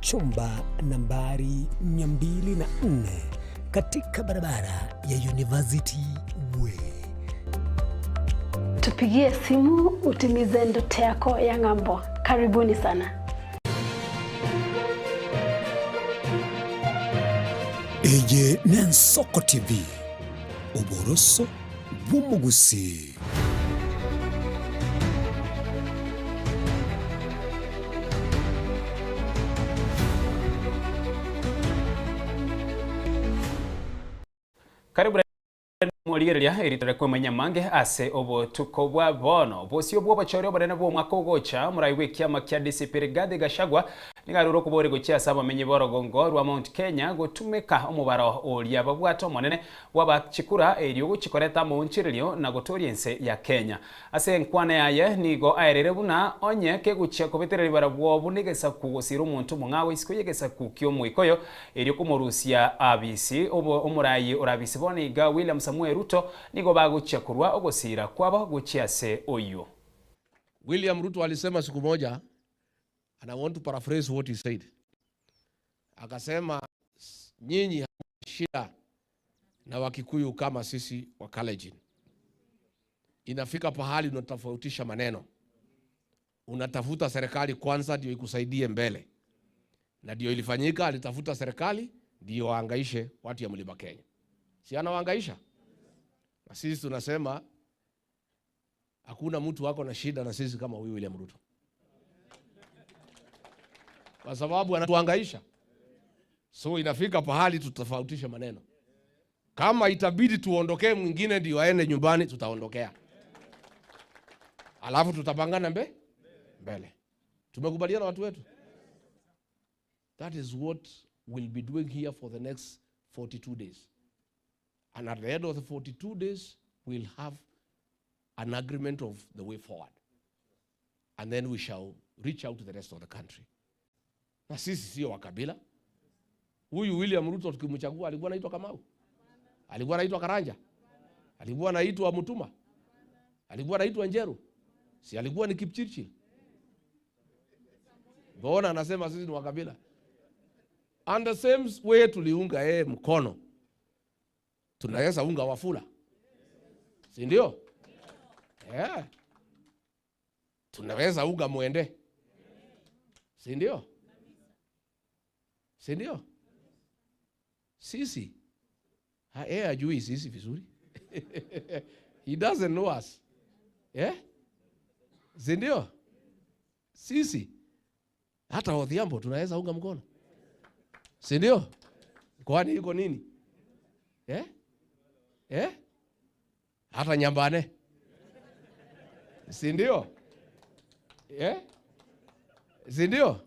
chumba nambari 204 katika barabara ya University Way. Tupigie simu utimize ndoto yako ya ng'ambo. Karibuni sana. Eye n'Ensoko TV, oboroso bw'omogusii. Karibu Morigereria eritare kwemanya amange ase obotuko bwa bono. Bosio bw'obochori obonene bw'omwaka ogocha, omorai bw'ekiama kia DCP Rigathi Gachagua nigo arure okobori gochia ase abamenyi b'orogongo rwa Mount Kenya gotumeka omobaro oria babwate omonene bw'abachikura erio gochikoreta amaonchererio na gotoria ense ya Kenya. Ase enkwana yaye nigo aerire buna onye kegochia kobetereria barabwo buna egesaku gosira omonto omong'ao isiko y'egesaku ki'omoikoyo Erio komorusia abisi, obo omoraai orabisi bono iga William Samoei Ruto nigo bagochia korwa ogosiira kwabo gochia ase oyio. William Ruto alisema siku moja, and I want to paraphrase what he said. Akasema nyinyi hamna shida na Wakikuyu kama sisi wa Kalenjin. Inafika pahali unatofautisha maneno, unatafuta serikali kwanza ndio ikusaidie mbele, na ndio ilifanyika. Alitafuta serikali ndio waangaishe watu ya mlima Kenya, si anawaangaisha? Na sisi tunasema hakuna mtu wako na shida na sisi kama huyu William Ruto, kwa sababu anatuhangaisha. So inafika pahali tutofautishe maneno. Kama itabidi tuondokee mwingine ndio aende nyumbani, tutaondokea, alafu tutapangana mbe mbele. Tumekubaliana watu wetu. That is what we'll be doing here for the next 42 days. And at the end of the 42 days, we'll have an agreement of the way forward. And then we shall reach out to the rest of the country. Na sisi sio wa kabila. Huyu William Ruto tukimchagua alikuwa anaitwa Kamau? Alikuwa anaitwa Karanja? Alikuwa anaitwa Mutuma? Alikuwa anaitwa Njeru? Si alikuwa ni Kipchirchir? Mbona anasema sisi ni wa kabila? And the same way tuliunga yeye mkono, tunaweza unga Wafula, si ndio? Yeah. Tunaweza unga Mwende, si ndio? Si ndio? Sisi ha, yeye hajui sisi vizuri he doesn't know us yeah? Si ndio? Sisi hata Odhiambo tunaweza unga mkono, si ndio? Kwani iko nini eh? Eh? Hata Nyambane, si ndio? Eh? Si ndio?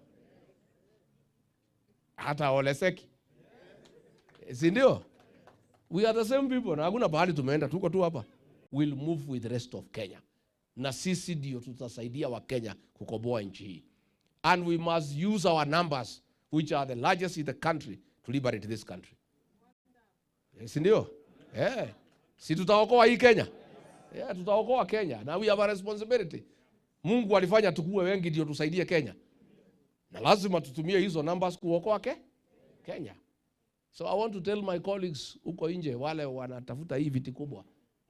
Hata Oleseki, si ndio? We are the same people na hakuna pahali tumeenda, tuko tu hapa. We'll move with the rest of Kenya, na sisi ndio tutasaidia Wakenya kukomboa nchi hii, and we must use our numbers which are the largest in the country to liberate this country. Eh, si ndio? Eh. Si tutaokoa hii Kenya? Yeah, tutaokoa Kenya. Na we have a responsibility. Mungu alifanya tukue wengi ndio tusaidie Kenya. Na lazima tutumie hizo numbers kuokoa ke? Kenya. So I want to tell my colleagues huko nje wale wanatafuta hii viti kubwa,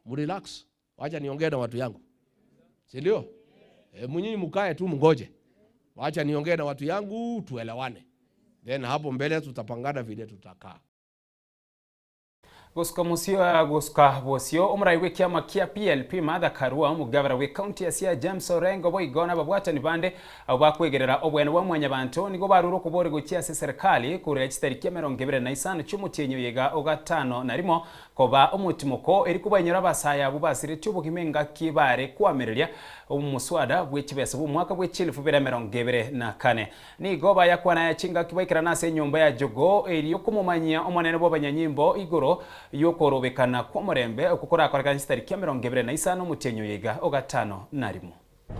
mrelax, wacha niongee na watu yangu, si ndio? E, mnyinyi mkae tu mngoje, wacha niongee na watu yangu tuelewane, then hapo mbele tutapangana vile tutakaa. Gosuka musio gosuka bosio omurai bwe kiama kia PLP Martha Karua omugabara bwe county ya Siaya James Orengo boigo na babwatani bande abo bakwegerera obwene bwa mwanyabanto nigo barure okobori gochia ase serikali korera chitariki 25 chi'omotienyi oyega ogatano na rimo koba omotimoko eri kobainyora abasaya abwo basiretie obogima engaki bare kwamereria omuswada bwe chibesa bwa omwaka bwe 2024. Nigo bayakwana ya chingaki baikerana ase enyomba ya Jogoo eri okomomanyia omonene bwa abanyanyimbo igoro yokorobekana kw'omorembe okwo korakorekana chitariki 25 omotienyi oyega ogatano na rimo.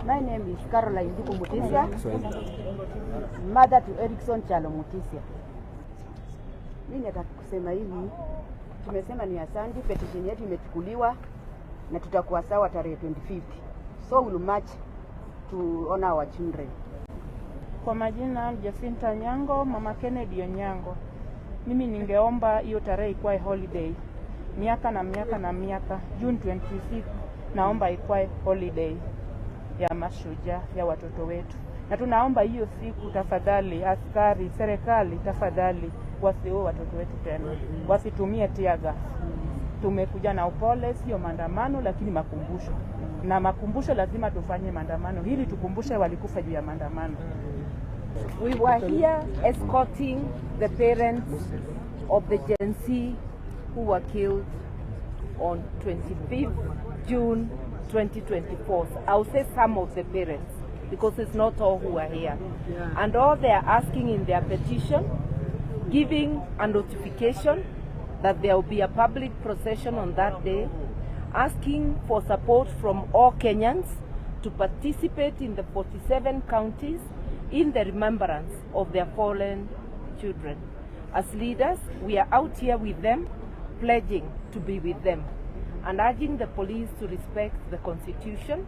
My name is Caroline Nduku Mutisia, mother to Erickson Chalo Mutisia. Mimi nataka kusema hivi, tumesema ni asante, petition yetu imechukuliwa na tutakuwa sawa tarehe 25. So we'll march to honor our children. Kwa majina Jacinta Nyango, mama Kennedy Onyango. Mimi ningeomba hiyo tarehe ikuwe holiday, miaka na miaka na miaka. June 26 naomba ikuwe holiday ya mashujaa ya watoto wetu, na tunaomba hiyo siku tafadhali, askari, serikali tafadhali, wasiue watoto wetu tena, wasitumie tear gas. Tumekuja na upole, sio maandamano, lakini makumbusho, na makumbusho lazima tufanye maandamano ili tukumbushe walikufa juu ya maandamano. We were here escorting the parents of the Gen Z who were killed on 25th June 2024. I'll say some of the parents because it's not all who are here. And all they are asking in their petition, giving a notification that there will be a public procession on that day, asking for support from all Kenyans to participate in the 47 counties in the remembrance of their fallen children. As leaders, we are out here with them, pledging to be with them and urging the police to respect the constitution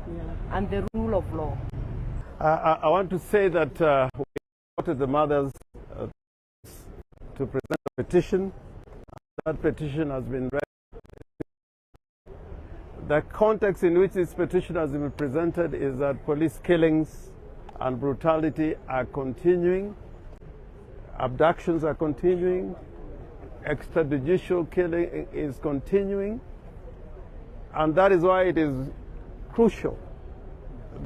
and the rule of law. I want to say that we supported the mothers to present a petition. That petition has been read. The context in which this petition has been presented is that police killings and brutality are continuing, abductions are continuing, extrajudicial killing is continuing, and that is why it is crucial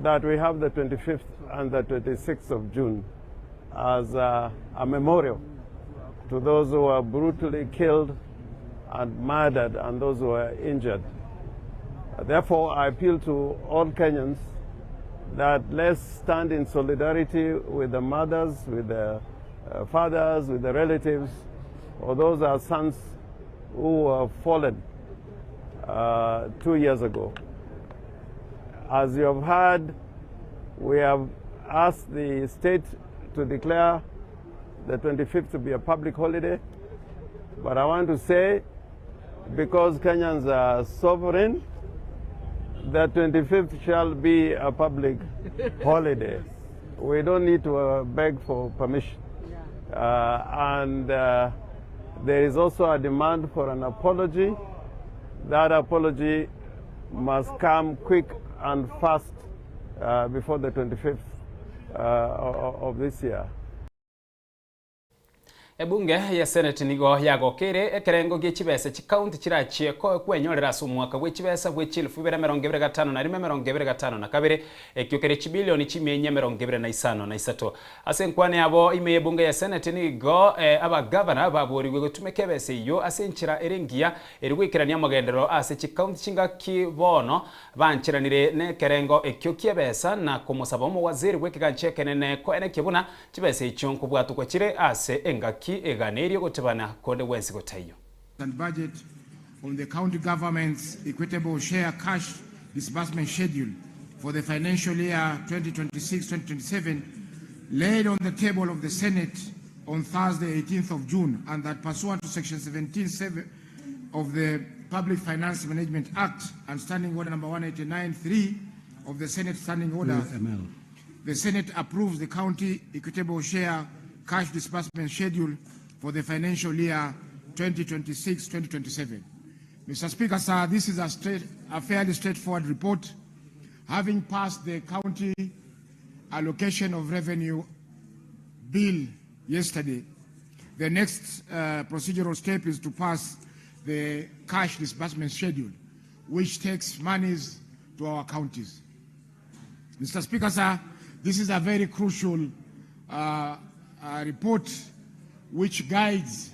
that we have the 25th and the 26th of June as a memorial to those who were brutally killed and murdered and those who were injured. Therefore, I appeal to all Kenyans that let's stand in solidarity with the mothers, with the fathers, with the relatives, or those our sons who were fallen 2 years ago. As you have heard, we have asked the state to declare the 25th to be a public holiday. But I want to say, because Kenyans are sovereign, the 25th shall be a public holiday. We don't need to beg for permission. And there is also a demand for an apology. That apology must come quick and fast before the 25th of this year. Ebunge ya Senate nigo yagokere ekerengo gie chibesa chikaunti chirachie kwenyorera ase omwaka bwe chibesa bwe 2025 2022 ekio kere chibilioni chimienya 25 na 3 ase enkwana yabo ime ebunge ya Senate nigo abagavana baborigwe gotumeka ebesa eywo ase enchera ere engiya eri goikerania amagenderero ase chikaunti chingaki bono bancheranire na ekerengo ekio kiebesa na komosaba omowaziri bwa ekegancha ekenene koenekia buna chibesa echio nkobwatokwa chire ase engaki eganerio gotebana konde bwensi gotaiyo. And budget on the county government's equitable share cash disbursement schedule for the financial year 2026-2027 laid on the table of the Senate on Thursday, 18th of June, and that pursuant to Section 17(7) of the Public Finance Management Act and Standing Order number 189.3 of the Senate Standing Orders, the Senate approves the County Equitable Share Cash Disbursement Schedule for the financial year 2026-2027. Mr. Speaker, sir, this is a, straight, a fairly straightforward report. Having passed the county allocation of revenue bill yesterday, the next procedural step is to pass the cash disbursement schedule, which takes monies to our counties. Mr. Speaker, sir, this is a very crucial report which guides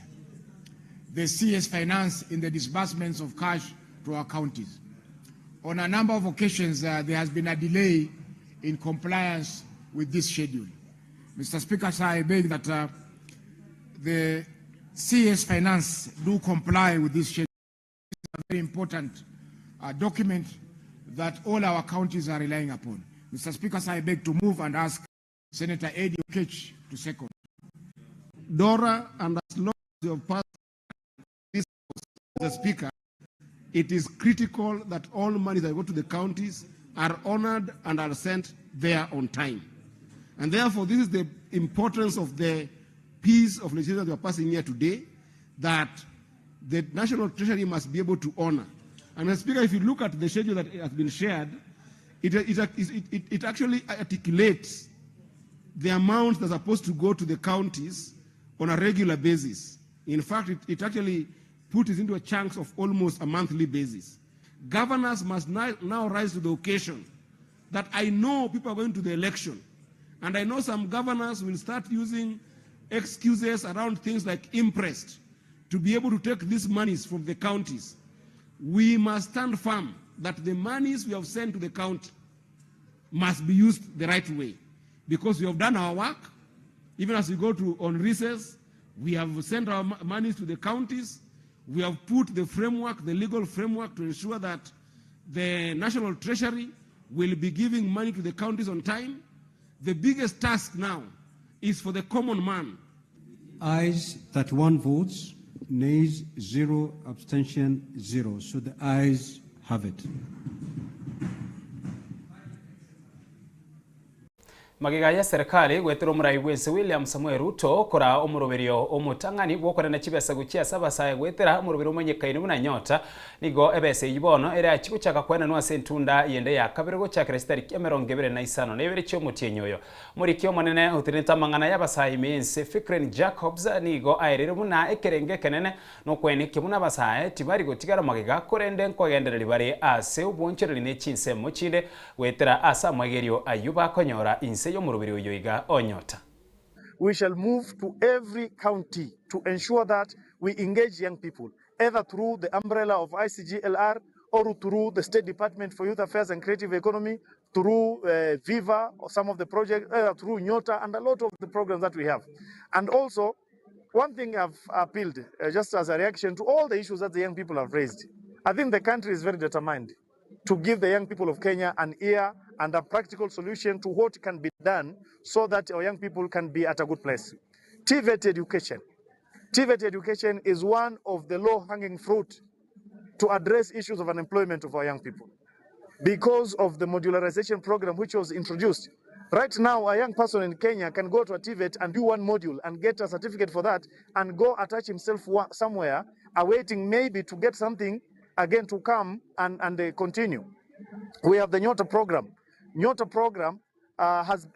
the CS Finance in the disbursements of cash to our counties. On a number of occasions, there has been a delay in compliance with this schedule. Mr. Speaker, sir, I beg that the CS Finance do comply with this schedule. This is a very important document that all our counties are relying upon. Mr. Speaker, sir, I beg to move and ask Senator Eddie Oketch to second. Dora, and as long as you have passed this, Mr. Speaker, it is critical that all monies that go to the counties are honored and are sent there on time. And therefore, this is the importance of the piece of legislation that we are passing here today, that the National Treasury must be able to honor. And Mr. Speaker, if you look at the schedule that has been shared, it actually articulates the amounts that are supposed to go to the counties on a regular basis. In fact, it actually puts it into a chunks of almost a monthly basis. Governors must now rise to the occasion that I know people are going to the election, and I know some governors will start using excuses around things like imprest to be able to take these monies from the counties. We must stand firm that the monies we have sent to the county must be used the right way, because we have done our work. Even as we go to on recess, we have sent our monies to the counties. We have put the framework, the legal framework, to ensure that the National Treasury will be giving money to the counties on time. The biggest task now is for the common man. Ayes 31 votes, nays 0, abstention 0. So the ayes have it. Magega ya serikali gwetera omorai bwense William Samoei Ruto kora omoroberio omotang'ani bwokorana chibesa gochia ase abasae gwetera omoroberi omonyekaine buna nyota nigo ebesa eywo bono ere achigochaka kwenanwa ase entunda yende ya kabere gochakera chitariki 25 chiomotienyi oyo. Omoriki omonene otenenete amang'ana y'abasae ime ense Fikren Jacobs nigo aerire buna ekerenge ekenene nokwenekia buna abasae tibari gotigara magega korende nkogendereri bare ase obwonchereri ne chinsemo chinde gwetera ase amagerio aywo bakonyora inse We shall move to every county to ensure that we engage young people, either through the umbrella of ICGLR or through the State Department for Youth Affairs and Creative Economy, through Viva or some of the projects, either through Nyota and a lot of the programs that we have. And also, one thing I've appealed, just as a reaction to all the issues that the young people have raised, I think the country is very determined to give the young people of Kenya an ear and a practical solution to what can be done so that our young people can be at a good place. TVET education. TVET education is one of the low-hanging fruit to address issues of unemployment of our young people. Because of the modularization program which was introduced, right now a young person in Kenya can go to a TVET and do one module and get a certificate for that and go attach himself somewhere, awaiting maybe to get something again to come and continue. We have the Nyota program. Nyota program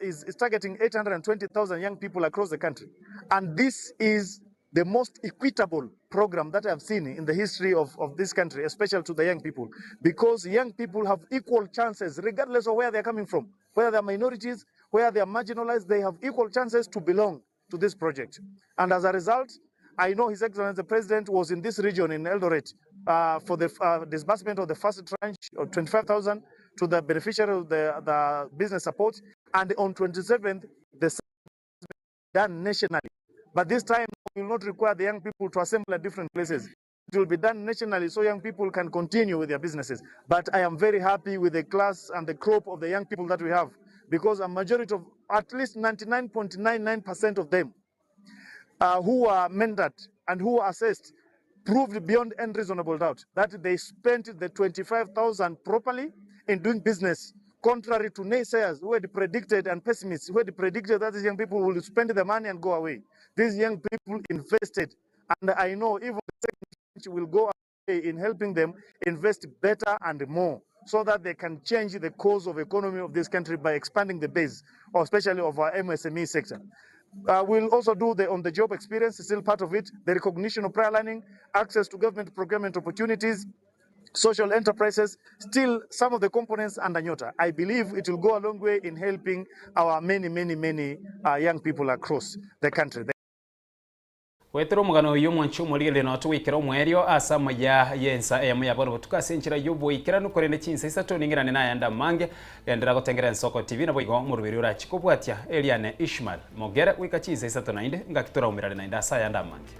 is targeting 820,000 young people across the country. And this is the most equitable program that I've seen in the history of this country, especially to the young people, because young people have equal chances, regardless of where they're coming from, whether they're minorities, where they're marginalized, they have equal chances to belong to this project. And as a result, I know His Excellency the President was in this region in Eldoret for the disbursement of the first tranche of 25,000 to the beneficiary of the business support, and on 27th, the done nationally. But this time, we will not require the young people to assemble at different places. It will be done nationally so young people can continue with their businesses. But I am very happy with the class and the crop of the young people that we have, because a majority of at least 99.99% of them who are mentored and who are assessed proved beyond any reasonable doubt that they spent the 25,000 properly in doing business, contrary to naysayers who had predicted and pessimists who had predicted that these young people will spend the money and go away. These young people invested, and I know even the second tranche will go away in helping them invest better and more so that they can change the course of economy of this country by expanding the base, especially of our MSME sector. We'll also do the on-the-job experience, still part of it, the recognition of prior learning, access to government procurement opportunities, social enterprises, still some of the components under Nyota. I believe it will go a long way in helping our many, many, many young people across the country. Goetera omogano oyio omwanchi omorigereria nao togoikera omoerio ase amaya y'ensa eyemo ya bono botuko ase enchera y'oboikeranu korende chinsa isato ning'irane nayande amange. Genderera gotengera Ensoko TV naboigo omoroberi orachie kobwatia Eliane Ishmael Mogere goika chinsa isato naende ngaki toraumerane naende ase ayande amange.